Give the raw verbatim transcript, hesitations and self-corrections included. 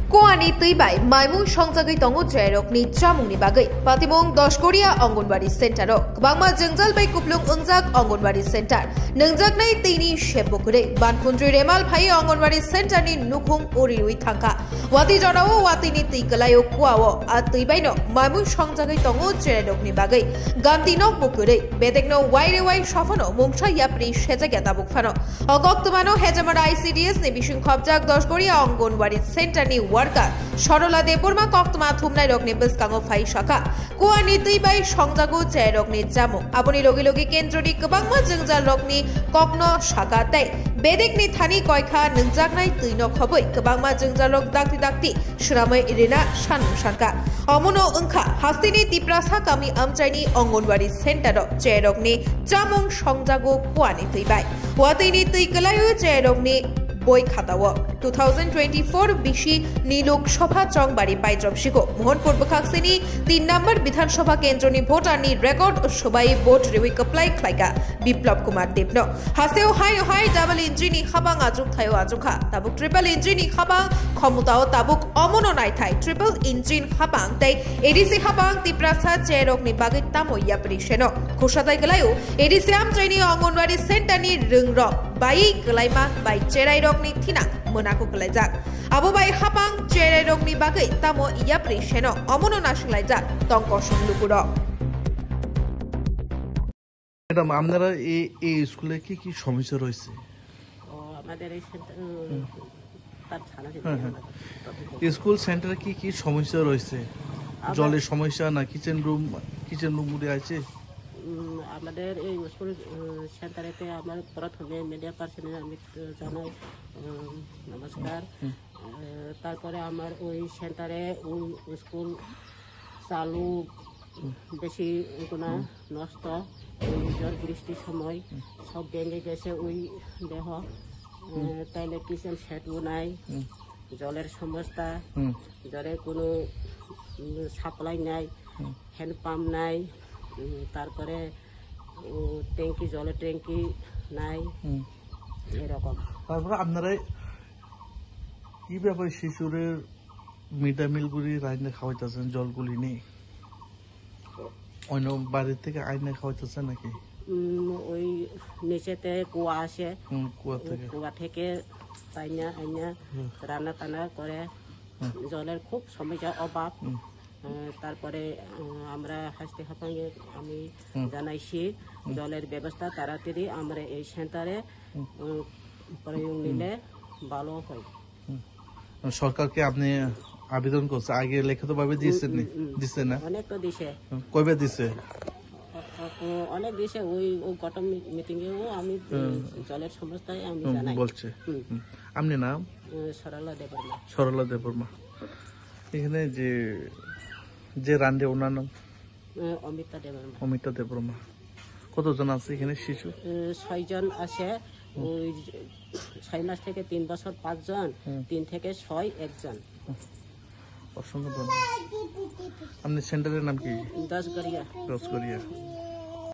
Kuani twi bai maimung songjagwi tongo cherairokni chamungni bagwi. Patimung Doshkoria Anganwadi Center o kwbangma jwngjal bai kuplung wngjak Anganwadi Center. Nwngjaknai twini sebbo kwrwi Bankhundri Remal phai Anganwadi Center ni nukhung uriwi thangkha. Watwi jorao watwini twi kwlaio kuao a twi baino maimung songjagwi tongo cherairokni bagwi. Gamti nokbo kwrwi bedekno waire wai sophano mungsa yapri sejakya tabuk phano. O koktwmano Hejamara I C D S ni bising khopjak Doshgoria Anganwadi Center ni worker Sorola Debbarma koktwma thumnairokni bwskango phai sakha. Kuani twi bai songjago cherairokni chamung. Aboni logi logi kendroni kwbangma jwngjalrokni kokno sakha tei bedekni thani koikha nwngjaknai twino khobwi kwbangma jwngjalrok dakti dakti swnamwi rina sanmung sankha. Omono wngkha hasteni Tiprasa kami amchaini Anganwadi Center o cherairokni chamung songjago kuani twi bai. Watwini twi kwlaio cherairokni boi khatao. Two thousand twenty-four bisi ni Lok Sabha chongbari paidrop sigo Mohanpur bwkhaksini tin number Bidhan Sabha kendroni voter ni record sobai vote riwi kwplai khlaika Biplab Kumar Debno. Hasteo hai hai double engine ni habang achuk thaio achukha. Tabuk triple engine ni habang khomotao tabuk omono naithai triple engine habang tei A D C habang Tiprasa cherairokni bagwi tamo yapri seno. Khusadai kwlaio A D C amchaini Anganwadi Center ni rwngrok bai kwlaima bai cherairokni thinang mwnako kwlaijak. Abo bai habang cherairokni bagwi tamo yapri seno omono nasinlaijak tong kosong lukurok. Madam, আপনারা এই, এই স্কুলে কি কি সমস্যা রয়েছে? ও, আমাদের এই সেন্টার, উম, হুম। তার ছাড়া যেতে হ্যাঁ, হ্যাঁ। আমাদের টপিক। স্কুল সেন্টারে কি কি সমস্যা রয়েছে? আমার জলের সমস্যা না কিচেন রুম, কিচেন রুমগুলি আছে? উম, আমাদের এই স্কুল, উম, সেন্টারেতে আমার প্রথমে মিডিয়া পার্সনের আমি, উম, জানাই, উম, নমস্কার। হুম। আহ, তারপরে আমার ওই সেন্টারে ওই স্কুল চালু হুম। বেশি এগুলা হুম। নষ্ট, ওই ঝড় বৃষ্টির সময় হুম। সব ভেঙে গেছে ওই দেহ। হুম। আহ, তাইলে কিচেন সেটও নাই, হুম। জলের সমস্যা, হুম। জলের কোনো, উম, সাপ্লাই নাই, হুম। হ্যান্ড পাম্প নাই, উম, তারপরে, উম, ট্যাঙ্কি, জলের ট্যাঙ্কি নাই, হুম। এরকম। তারপরে আপনারা কিভাবে শিশুরে মিড ডে মিল গুলি রান্না খাওয়াইতেছেন, জলগুলি নেই? অন্য বাড়ি থেকে আইনা খাওয়াইতেছে নাকি? উম, ওই নিচেতে কুয়া আছে। হুম, কুয়া ওই থেকে। কুয়া থেকে পাইনা আইনা হুম। রান্না টান্না করে। হুম। জলের খুব সমস্যা, অভাব। হুম। আহ, তারপরে, আহ, আমরা হাসতে হাফাঙ্গে আমি হুম। জানাইছি হুম। জলের ব্যবস্থা তাড়াতাড়ি আমরা এই সেন্টারে, হুম। উম, প্রয়োগ হুম। নিলে ভালো হয়। হুম। সরকারকে আপনি আবেদন করছে, আগে লিখিতভাবে দিয়েছেন নি? হুম, হুম, হুম। দিছে না? অনেক তো দিছে। হুম, কবে দিছে? অ-, অ-, অ-, অনেক দিছে, ওই, ও গত মি-, মিটিংয়েও আমি, উম, হুম। জলের সমস্যায় আমি হুম, জানাই। বলছে। হুম। হুম। আপনি নাম? উম, সরলা দেববর্মা। সরলা দেববর্মা। এখানে যে, যে রান্ধে ওনার নাম? উম, অমিতা দেববর্মা। অমিতা দেববর্মা। কতজন আছে এখানে শিশু? উম, ছয়জন আছে। হুম। ওই যে ছয় মাস থেকে তিন বছর পাঁচজন, হুম। তিন থেকে ছয় একজন। হুম। অসংখ্য ধন্যবাদ। আপনার সেন্টারের নাম কি? দশ গড়িয়া। দশ গড়িয়া।